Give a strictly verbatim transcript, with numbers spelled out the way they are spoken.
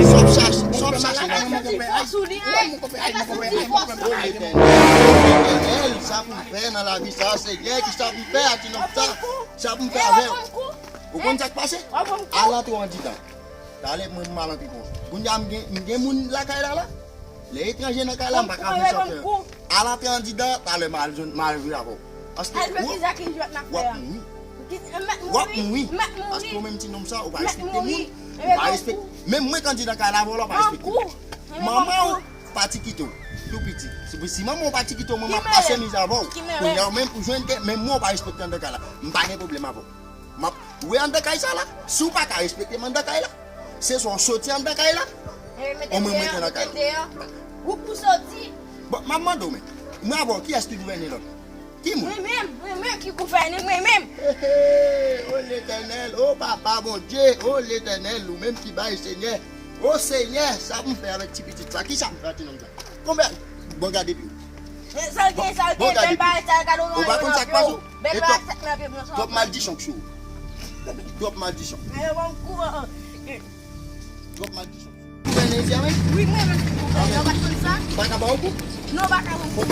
Sa w ap chache, sa w ap chache la, mon konpè. Ay, mon konpè, ay, mon konpè, ay, mon konpè, ay, mon konpè. O Letènèl, sa pou m fè nan lavi sa, Senyè, ki sa pou m fè a ti nonm sa? Sa pou m fè avè w? Ou konn sa k pase? Al antre w andidan. Talè mwen m al antre pou w. Kounye a m gen, m gen moun lakay la la. Lè etranje nan kay la, m pa ka fè sa fè. Al antre andidan, talè m al jwenn, m al jwe avè w. Paske w ap mouri. W ap mouri. Paske w menm ti nonm sa, ou pa respekte moun. Ou pa respekte. Menm mwen k andidan kay la avè w la, ou pa respekte m. Manman w pa ti kite w. Tou piti. Si, si manman w pa ti kite w, mwen m ap pase mizè avè w. Kounye a w menm ou jwenn ke, menm mwen w pa respekte anndan kay la. M pa gen pwoblèm avè w. M ap, ou wè anndan kay sa la, si w pa ka respekte m anndan kay la, se swa w soti anndan kay la, ou mwen m rete nan kay la. Ou pou soti. Bon, m ap mande w men, mwen avè w, kiyès ki gouvène lòt? Ki moun? Mwen menm, mwen menm ki gouvène, mwen menm. He, he, o Letènèl, o Papa Bondye, o Letènèl, ou menm ki bay, Senyè. O Senyè, sa pou m fè avèk ti pitit sa? Kisa m fè ak ti nonm sa? Konbyen? Bon, gade pye w. Sa l gen, sa l gen, bèl bagay sa, gade w. Ou pa konn sa k pase w? Bèl bagay sa k nan pye m nan. Twòp maldisyon k sou ou. Twòp maldisyon. Twòp maldisyon. Gouvène isi a menm? Wi, mwen menm ki gouvène. Ou pa t konn sa? Pa ka ba w kou? Non, pa ka ba w kou.